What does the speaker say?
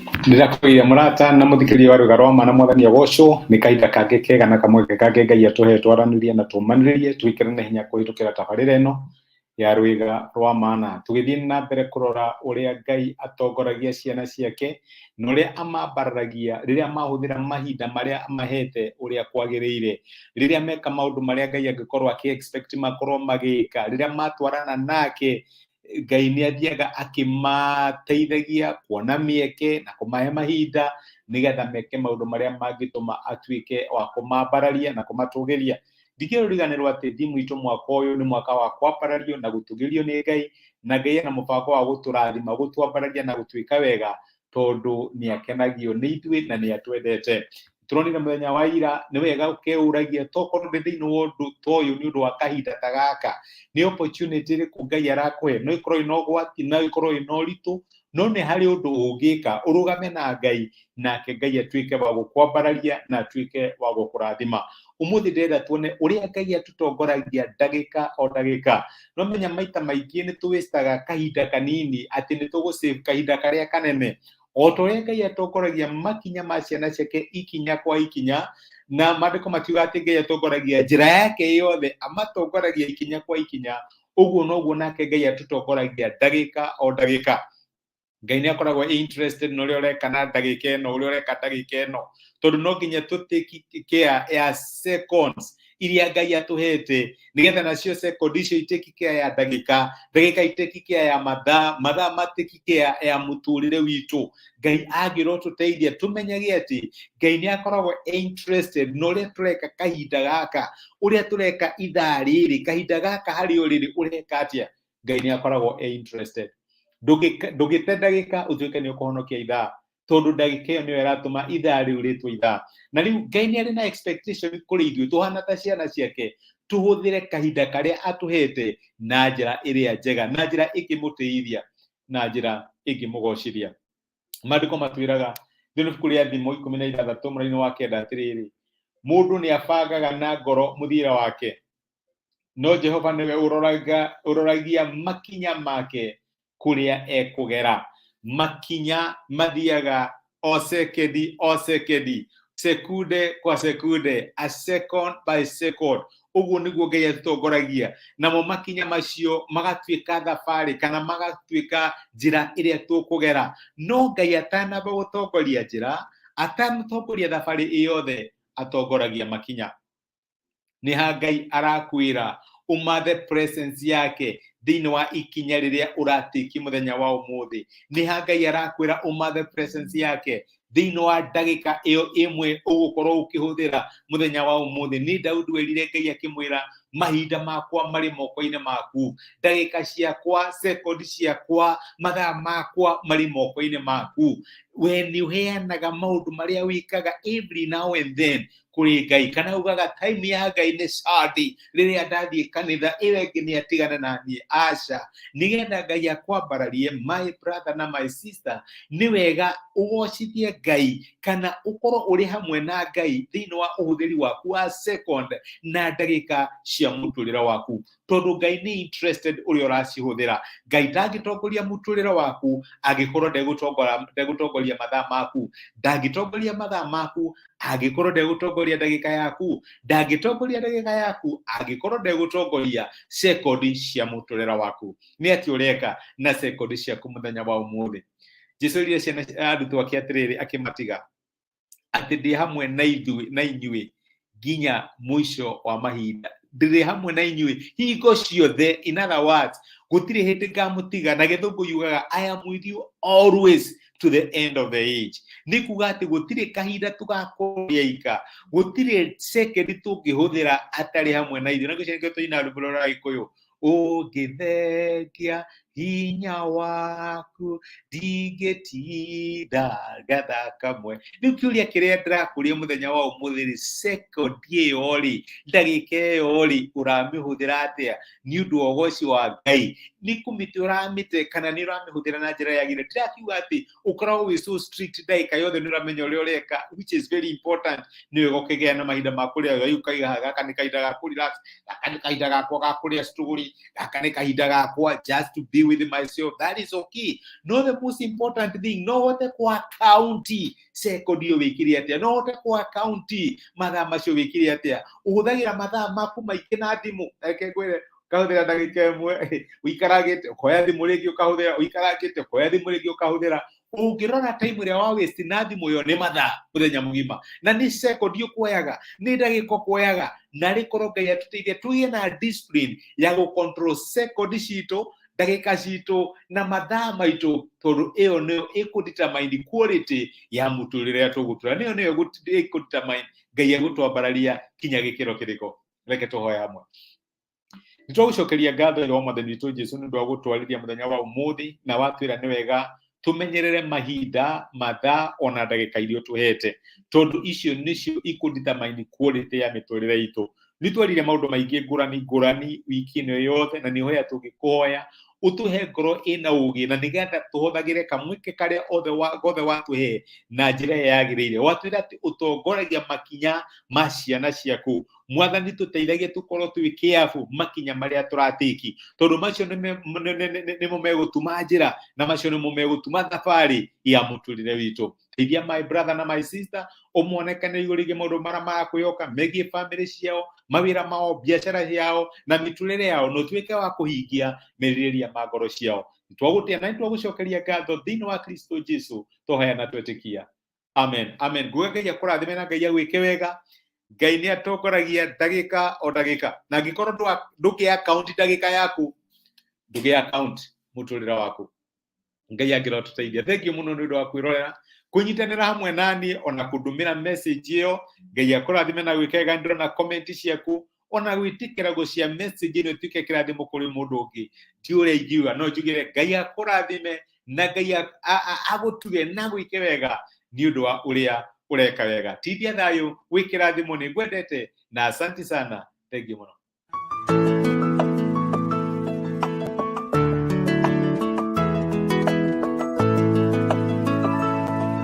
Ndĩrakũgeithia mũrata na mũthikĩrĩria wa Rwĩga rwa Ma na Mwathani agocwo. Nĩ kahinda kangĩ kega na kamweke kangĩ Ngai atũhe twaranĩrie na tũmanĩrĩrie, twĩkĩrane hinya kũhĩtũkĩra tabarĩra ĩno ya Rwĩga rwa Mana. Tũgĩthiĩ na mbere kũrora ũrĩa Ngai atongoragia ciana ciake na ũrĩa amambararagia rĩrĩa mahũthĩra mahinda marĩa amahete ũrĩa kwagĩrĩire, rĩrĩa meka maũndũ marĩa Ngai angĩkorwo akĩ expect makorwo magĩka, rĩrĩa matwarana nake Ngai nĩ athiaga akĩmateithagia kuona mĩeke na kũmahe mahinda nĩgetha meke maũndũ marĩa mangĩtũma atuĩke wa kũmambararia na kũmatũgĩria. Ndingĩriganĩrwo atĩ thimu itũ mwaka ũyũ nĩ mwaka wa kwambarario na gũtũgĩrio nĩ Ngai, na Ngai ena mũbango wa gũtũrathima, gũtwambararia na gũtwĩka wega, tondũ nĩ akenagio nĩ ithuĩ na nĩ atwendete. Tũronire mũthenya wa ira nĩ wega ũkeũragia tokorwo ndĩ thĩinĩ wa ũndũ ta ũyũ nĩ ũndũ wa kahinda ta gaka, nĩ opportunity ĩrĩkũ Ngai arakũhe? No ĩkorwo ĩna ũgwati, no ĩkorwo ĩna ũritũ, no nĩ harĩ ũndũ ũngĩka ũrũgame na Ngai, nake Ngai atuĩke wa gũkwambararia na atuĩke wa gũkũrathima. Ũmũthĩ ndĩrenda tuone ũrĩa Ngai atũtongoragia ndagĩka o ndagĩka. No menya maita maingĩ nĩ tũwĩstaga kahinda kanini atĩ nĩ tũgũ save kahinda karĩa kanene. O ta ũrĩa Ngai atongoragia makinya ma ciana ciake ikinya kwa ikinya, na maandĩko matiuga atĩ Ngai atongoragia njĩra yake yothe, amatongoragia ikinya kwa ikinya, ũguo noguo nake Ngai atũtongoragia ndagĩka o ndagĩka. Ngai nĩ akoragwo e interested na ũrĩa ũreka na ndagĩka ĩno, ũrĩa ũreka ndagĩka ĩno, tondũ no nginya tũ take care ya seconds iria Ngai atũhete, nĩgetha nacio second icio itake care ya ndagĩka, ndagĩka itake care ya mathaa, mathaa matake care ya mũtũrĩre witũ. Ngai angĩrotũteithia tũmenyage atĩ Ngai nĩ akoragwo e interested na ũrĩa tũreka kahinda gaka, ũrĩa tũreka ithaa rĩrĩ, kahinda gaka harĩa ũrĩrĩ ũreka atĩa. Ngai nĩ akoragwo e interested. Ndũgĩte ndagĩka ũtuĩke nĩ ũkũhonokia ithaa, tondũ ndagĩka ĩyo nĩyo ĩratũma ithaa rĩu rĩtwo ithaa. Na rĩu Ngai nĩ arĩ na expectation kũrĩ ithuĩ tũhana ta ciana ciake, tũhũthĩre kahinda karĩa atũhete na njĩra ĩrĩa njega, na njĩra ĩngĩmũtĩithia, na njĩra ĩngĩmũgocithia. Maandĩko matwĩraga thĩinĩ ibuku rĩa Thimo 16 mũraini wa 9 atĩrĩrĩ, mũndũ nĩ abangaga na ngoro mũthiĩre wake, no Jehova nĩwe ũroragia makinya make kũrĩa ekũgera. Makinya mathiaga o sekendi o sekendi, sekunde kwa sekunde, a second by second. Ũguo nĩguo Ngai atũtongoragia, namo makinya macio magatuĩka thabarĩ kana magatuĩka njĩra ĩrĩa tũkũgera. No Ngai atanamba gũtongoria njĩra, atanatongoria thabarĩ ĩyothe, atongoragia makinya. Nĩ ha Ngai arakwĩra ũmathe presence yake thĩinĩ wa ikinya rĩrĩa ũratĩki mũthenya wa ũmũthĩ? Nĩ ha Ngai arakwĩra ũmathe presence yake thĩinĩ wa ndagĩka ĩyo ĩmwe ũgũkorwo ũkĩhũthĩra mũthenya wa ũmũthĩ? Nĩ Daudi werire Ngai akĩmwĩra, mahinda makwa marĩ moko-inĩ maku, ndagĩka ciakwa, sekondi ciakwa, mathaa makwa marĩ moko-inĩ maku. We nĩ ũheanaga maũndũ marĩa wĩkaga every now and then kũrĩ Ngai, kana ugaga time ya Ngai nĩ Sunday rĩrĩa ndathiĩ kanitha, ĩyo ĩngĩ nĩ atigana na niĩ? Aca. Nĩgetha Ngai akwambararie, my brother na my sister, nĩ wega ũgocithie Ngai kana ũkorwo ũrĩ hamwe na Ngai thĩinĩ wa ũhũthĩri waku wa second na ndagĩka cia mũtũrĩre waku, tondũ Ngai nĩ interested ũrĩa ũracihũthĩra. Ngai ndangĩtongoria mũtũrĩre waku angĩkorwo ndegũtongoria mathaa maku, ndangĩtongoria mathaa maku angĩkorwo ndegũtongoria ndagĩka yaku, ndangĩtongoria ndagĩka yaku angĩkorwo ndegũtongoria sekondi cia mũtũrĩre waku. Nĩ atĩ ũreka na sekondi ciaku mũthenya wa ũmũthĩ? Jesu erire ciana arutwo ake atĩrĩrĩ, akĩmatiga atĩ ndĩ hamwe na ithuĩ na inyuĩ nginya mũico wa mahinda, ndĩrĩ hamwe na inyuĩ hingo ciothe. In other words, gũtirĩ hĩndĩ ngamũtiga. Na Gĩthũngũ yugaga, "I am with you always to the end of the age." Nĩ kuga atĩ gũtirĩ kahinda tũgakorwo ika, gũtirĩ second tũngĩhũthĩra atarĩ hamwe na ithuĩ. Na ngĩcio tũina rwĩmbo rwa Gĩkũyũ, ũngĩthengia hinya waku ndingĩtinda gathaa kamwe. Rĩu kĩũria kĩrĩa ndĩrakũria mũthenya wa ũmũthĩ rĩ, second ĩyo rĩ, ndagĩka ĩyo rĩ, ũramĩhũthĩra atĩa nĩ ũndũ wa ũgoci wa Ngai? Nĩ kũmĩte ũramĩte kana nĩ ũramĩhũthĩra na njĩra yagĩrĩire? Ndĩrakiuga atĩ ũkoragwo wĩ so strict ndagĩka yothe nĩ ũramenya ũrĩa ũreka, which is very important. Nĩ wega ũkĩgĩa na mahinda ma kũrĩa wega, ũkaiga gaka nĩ kahinda ga kũ relax, gaka nĩ kahinda gakwa ga kũrĩa story, gaka nĩ kahinda gakwa just to be with myself, that is okay. No, the most important thing, no hote ku account second ĩyo wĩkire atĩa, no hote ku account mathaa macio wĩkire atĩa. Ũhũthagĩra mathaa maku maingĩ na thimũ. Reke ngwĩre, ũkahũthĩra ndagĩka ĩmwe ũikarangĩte, ũkoya thimũ rĩngĩ ũkahũthĩra, ũikarangĩte, ũkoya thimũ rĩngĩ ũkahũthĩra. Ũngĩrora time ĩrĩa wa waste na thimũ ĩyo nĩ mathaa mũthenya mũgima, na nĩ second ũkuoyaga, nĩ ndagĩka ũkuoyaga. Na rĩkorwo Ngai atũteithie tũgĩe na discipline ya gũ control second citũ, ndagĩka citũ na mathaa maitũ, tondũ ĩyo nĩyo ĩkũ determine quality ya mũtũrĩre ũrĩa tũgũtũra. Nĩyo nĩyo ĩkũ determine Ngai egũtwambararia kinya gĩkĩro kĩrĩkũ. Reke tũhoe hamwe. Nĩ twagũcokeria ngatho ĩrĩa wa Mwathani witũ Jesu nĩ ũndũ wa gũtwarĩria mũthenya wa ũmũthĩ, na watwĩra nĩ wega tũmenyerere mahinda, mathaa ona ndagĩka iria ũtũhete, tondũ icio nĩcio ikũ determine quality ya mĩtũrĩre itũ. Nĩ twarire maũndũ maingĩ ngũrani ngũrani wiki ĩno yothe, na nĩ hoya tũngĩkũhoya ũtũhe ngoro ĩna ũgĩ, na nĩgetha tũhũthagĩre kamweke karĩa othe gothe watũhe na njĩra ĩrĩa yagĩrĩire. Watwĩra atĩ ũtongoragia makinya ma ciana ciaku. Mwathani, tũteithagie tũkorwo twĩ kĩabu makinya marĩa tũratĩki, tondũ macio nĩmo megũtuma njĩra, na macio nĩmo megũtuma thabarĩ ya mũtũrĩre witũ. Teithia my brother na my sister, ũmonekane igũrũ rĩgiĩ maũndũ marĩa marakwĩhoka megiĩ bamĩrĩ ciao, mawĩra mao, biacara ciao na mĩtũrĩre yao, na ũtuĩke wa kũhingia merirĩria ma ngoro ciao. Twagũtĩa na nĩtwagũcokeria ngatho thĩinĩ wa Kristo Jesu twahoya na twetĩkia, amen, amen. Nguga Ngai akũrathime na Ngai agwĩke wega. Ngai nĩ atongoragia ndagĩka o ndagĩka, na angĩkorwo ndũkĩ account ndagĩka yaku, ndũgĩ account mũtũrĩre waku. Ngai angĩrotũteithia. Thank you mũno nĩ ũndũ wa kwĩrorera, kũnyitanĩra hamwe nani, ona kũndũmĩra message ĩyo. Ngai akũrathime na gwĩka wega. Ndĩrona comment ciaku, ona gwĩtĩkĩra gũcia message ĩno ĩtuĩke kĩrathimo kũrĩ mũndũ ũngĩ. Ti ũrĩa ingiuga, no njugire Ngai akũrathime na Ngai agũtuge na gwĩke wega nĩ ũndũ wa ũrĩa ũreka wega. Tindia thayũ, wĩ kĩrathimo, nĩ ngwendete na asanti sana. Thank you mũno.